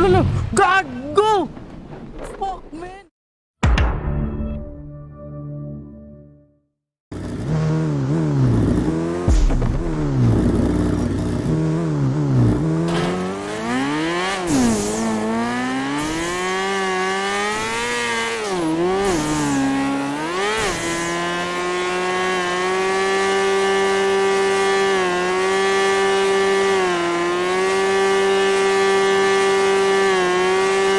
Ulala! Gago! Fuck, man!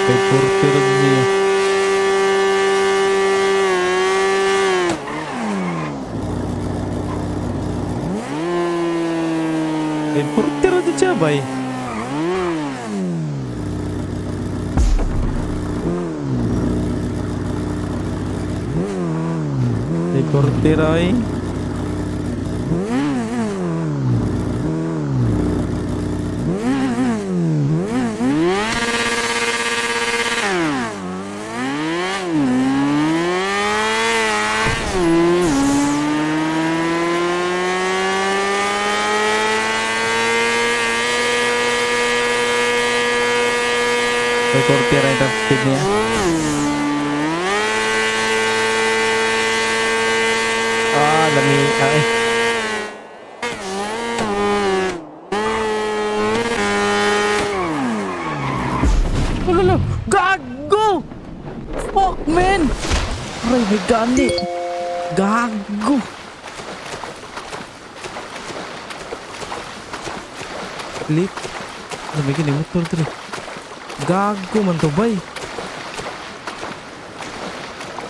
Kay 40 ra siya. Kay 40 ra siya bay. Kay 40 ra eh. Kay 40 ra yung top speed niya. Ah, lami. Ah, eh. Ulala! Gago! Fuck, man! Aray, may gani. Gago! Lit. Ano may gani motor diri? Gago man to bay.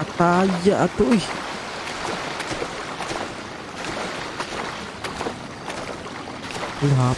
Ataya ato eh. Wala,